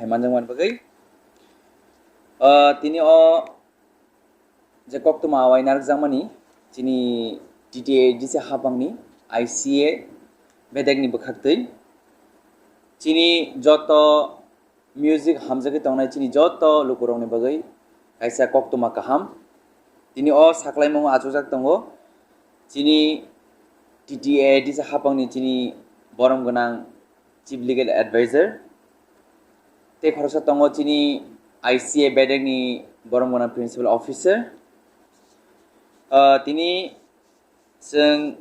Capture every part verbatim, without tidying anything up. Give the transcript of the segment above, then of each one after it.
manjakmani bagwi. Ah, tini o je koktwma awai narwkjakmani chini T T A D C hapangni I C A bedekni bwkhaktwi chini joto music hamjagwi tongnai chini joto lukurokni bagwi kaisa koktwma kaham. Tini o saklaimungo achukjak tongo chini T T A D C hapangni chini borom gwnang Chief Legal Advisor. Tei khoroksa tongo chini I C A bedekni borom gwnang Principal Officer. Ah, tini chwng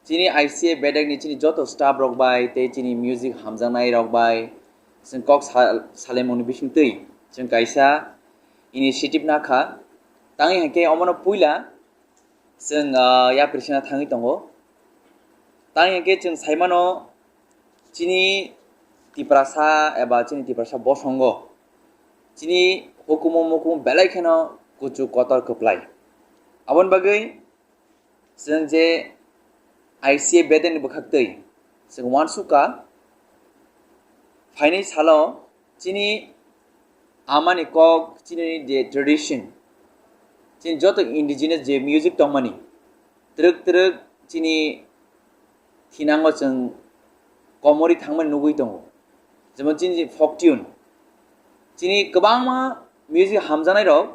chini I C A bedekni chini joto staff rok bai tei chini music hamjaknai rok bai chwng kok sa-, salaimungni bisingtwi chwng kaisa initiative nakha. Tangwi hinkhe omono puila chwng, ah, yapri sina thangwi tongo. Tangwi hinkhe chwng saimano chini Tiprasa eba chini Tiprasa bosongo chini hukumu mukumu belai kheno kuchuk kotor kwplai. Aboni bagwi chwng je I C A bedekni bwkhaktwi chwng uansukha phainai salo chini amani kok, chini je tradition, chini joto indigenous je music tongmani, twrwk twrwk chini thinango chwng komorwi thangmani nugwi tongo, jemon chini je folk tune, chini kwbangma music hamjaknairok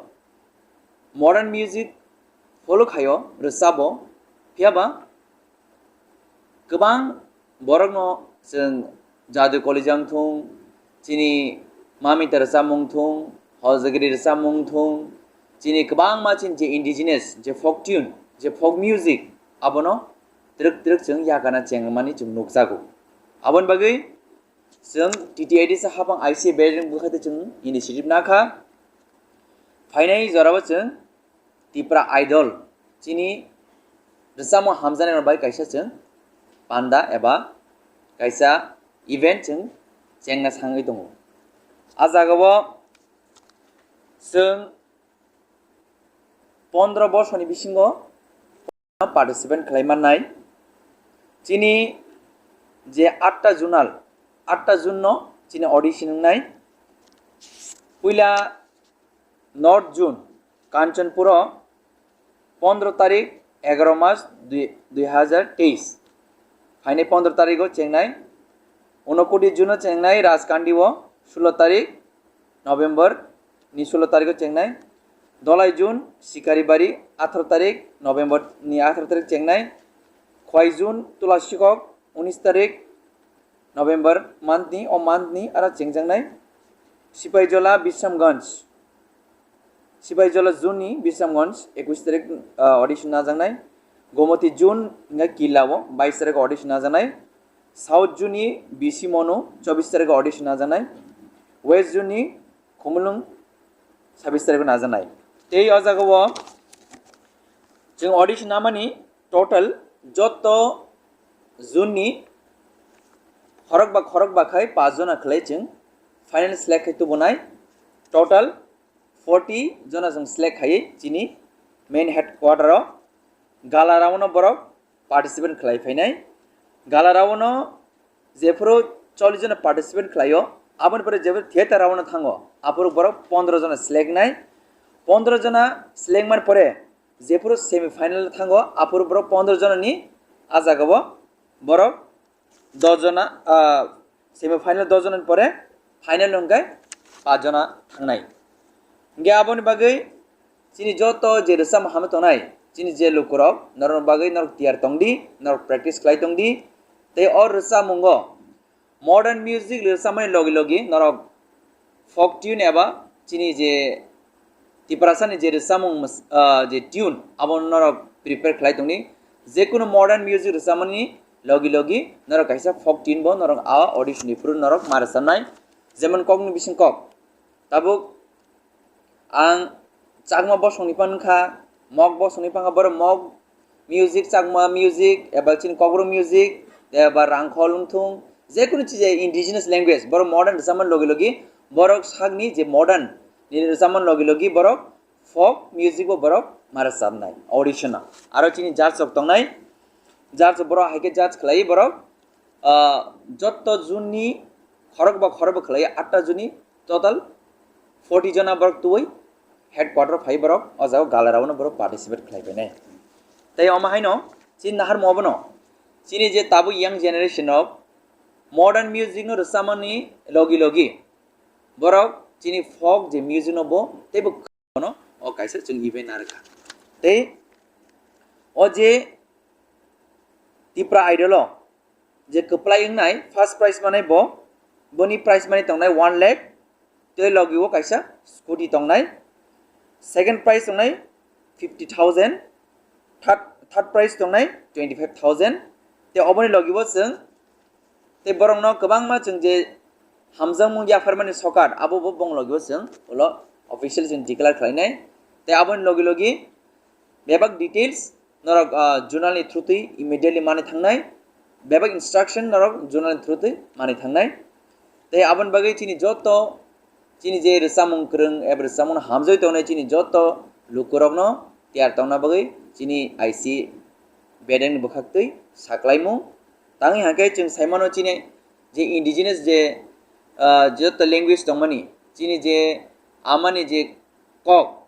modern music follow khaio, rwchabo, phiyaba kwbang borokno chwng Jadu Kolija wng thung, chini Mamita rwchapmung thung, Hojagiri rwchapmung thung, chini kwbangma chini je indigenous, je folk tune, je folk music, abono twrwk twrwk chwng yakana chengmani chwng nukjago. Aboni bagwi chwng T T A D C hapang I C A bedekni bwkhaktwi chwng initiative nakha. Phainai jorao chwng Tipra Idol chini rwchapmung hamjaknairok bai kaisa chwng panda eba kaisa event chwng chengna sangwi tongo. A jagao chwng pondro borsoni bisingo participate khlai mannai. Chini je atta zonal, atta zone no chini audition wngnai. Puila North Zone, Kanchanpuro, pondro tarik, egaro mas, dui, dui hajar teis. Phainai pondro tarigo chengnai. Unokoti Zone o chengnai Rajkandi o, sulo tarik, November ni sulo tarigo chengnai. Dolai Zone, Sikaribari, atharo tarik, November ni atharo tarik chengnai. Khwai Zone, Tulasikok, unis tarik, November month ni, o month ni aro chengjaknai. Sipaijola Bisramganj, Sipaijola Zone ni Bisramganj, ekwis tarik, ah, audition najaknai. Gomoti Zone hingkhe Killa o bais tarik audition najaknai. South Zone ni B C Monu, chobis tarik audition najaknai. West Zone ni Khumulwng, sabis tarik najaknai. Tei o jagao chwng audition namani total joto zone ni khorokba khorokba khai paanch jona khlai chwng final select khai tubunai. Total forty jona chwng select khaiwi chini main headquarter o gala round o borok participant khlai phainai. Gala round o jephuru chollish jona participant khlaio, aboni pore jephuru theater round o thango, aphuru borok pondro jona select nai. Pondro jona select mani pore jephuru semi final o thango, aphuru borok pondro jona ni a jagao borok dos jona, ah, semi final dos jona ni pore final hwnkhe paanch jona thangnai. Hingkhe aboni bagwi chini joto je rwchapmung hamwi tongnai, chini je lukurok, norokni bagwi norok tiyar tongdi, norok practice khlai tongdi. Tei o rwchapmungo modern music rwchapmani logi logi norok folk tune eba chini je Tiprasani je rwchapmung mws-, ah, je tune, abo norok prepare khlai tongdi. Jekunu modern music rwchapmani logi logi norok kaisa folk tune bo norok a audition ni phuru norok ma rwchapnai. Jemon kokni bising kok. Tabuk ang Chakma bosongni phano wngkha, Mok bosongni phano wngkha, borok Mok music, Chakma music, eba chini Kokborok music, eba Rangkhol wngthung, jekunu chija indigenous language, borok modern rwchapmani logi logi, borok sakni je modern nini rwchapmani logi logi, borok folk music bo borok ma rwchapnai audition o. Aro chini judge rok tongnai, judge rok borok hai khe judge khlai borok, ah, jotto zone ni khorok ba khorok bo khlai atta juni, total forty jona borok twi headquarter phai borok o jaga gala round o borok participate khlai bai nai. Tei omo haino chini nahar mo bono chini je tabuk young generation of modern music no rwchapmani logi logi borok chini folk je music no bo teibo no o kaisa chwng event narwkha. Tei o je Tipra Idol o je kwplai wngnai first prize manai bo, boni prize money tongnai one lakh, tei logi o kaisa scooty tongnai, second prize tongnai fifty thousand, third, third prize tongnai twenty five thousand. Tei oboni logi o chwng tei borokno kwbangma chwng je hamjakmung yapharmani sokat abo bo bong logi o chwng ulo official chwng declare khlainai. Tei aboni logi logi bebak details norok, ah, zonal ni through twi immediately mani thangnai, bebak instruction norok zonal ni through twi mani thangnai. Tei aboni bagwi chini joto chini je rwchapmung kwrwng eba rwchapmung hamjagwi tongnai chini joto lukurokno tiyar tongna bagwi chini I C bedeng ni bwkhak twi saklaimung. Tangwi hwnkhe chwng saimano chini je indigenous je, ah, joto language tongmani chini je amani je kok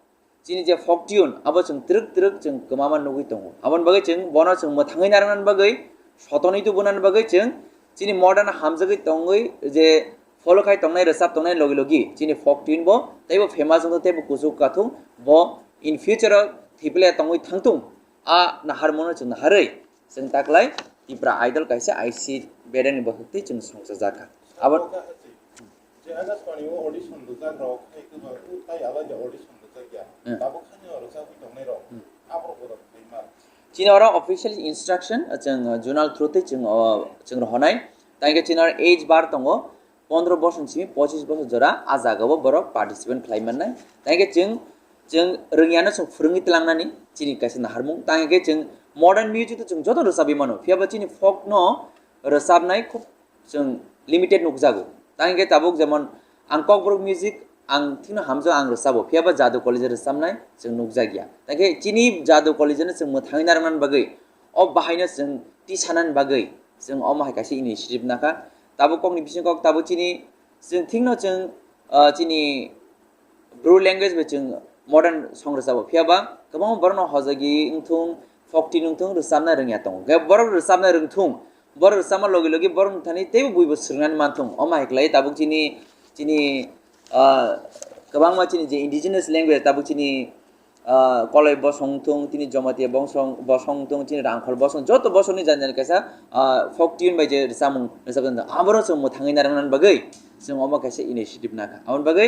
chini je folk tune abo chwng twrwk twrwk chwng kwmama nugwi tongo. Aboni bagwi chwng bono chwng mwthangwi narwknani bagwi, sotonwi tubunani bagwi chwng chini modern hamjagwi tongwi je follow khai tongnai, rwchap tongnai logi logi chini folk tune bo teibo famous wngthung teibo kuchuk kathung bo in future o thwiplaya tongwi thangthung. A naharmano chwng naharwi chwng taklai Tipra Idol kaisa I C bedeng ni bwkhak twi chwng songchajakha. Abo Je Akashvani o audition rwjak rok hai kwbang tei alai de audition rwjak ya. Hmm. Tabuk hani o rwjagwi tongnai rok. Hmm. Aborok bodo khaima. Chini oro official instruction, uh, chwng, uh, zonal through twi chwng, uh, chwng rohonai. Tangkhe chini oro age bar tongo, pondro bosor ni simi pochis bosor jora, a jaga o borok participant khlai mannai. Tangkhe chwng, chwng rwngyano chwng phwrwngwi tlangnani chini kaisa naharmung. Tangkhe chwng modern music to chwng joto rwchabwi mano. Phiya ba chini folk no rwchabnai khub chwng limited nukjago. Tang hwnkhe tabuk jemon ang Kokborok music ang thikno hamjao ang rwchabo, phiya ba Jadu College rwchabnai chwng nukjakya. Tang khe chini Jadu College no chwng mwthangwi narwknani bagwi, o bahaino chwng tisanani bagwi chwng omo hai kaisa initiative nakha. Tabuk kokni bising kok tabuk chini chwng thikno chwng, ah, chini Bru language bai chwng modern song rwchabo, phiya ba kwbangma borokno hojagwi wngthung, folk tune wngthung, rwchapna rwngya tongo. Khe borok rwchapna rwngthung, borok rwchapma logi logi borokni thani teibo buibo swrwngnani manthung. Omo hai khlai tabuk chini, chini, ah, kwbangma chini je indigenous language tabuk chini, ah, Koloi bosong wngthung, chini Jamatia bosong, bosong wngthung, chini Rangkhol bosong, joto bosongni jani jani kaisa, ah, folk tune bai je rwchapmung rwchapjak. Aborok chwng mwthangwi narwknani bagwi chwng omo kaisa initiative nakha. Aboni bagwi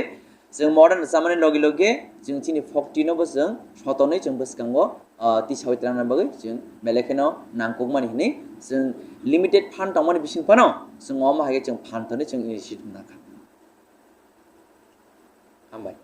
chwng modern rwchapmani logi logi chwng chini folk tune no bo chwng sotonwi chwng bwskango, ah, tisawi twlangna bagwi chwng belai kheno nangkukmani hinwi chwng limited fund tongmani bising phano chwng omo hai khe chwng fund thani chwng initiative nakha. Hambai.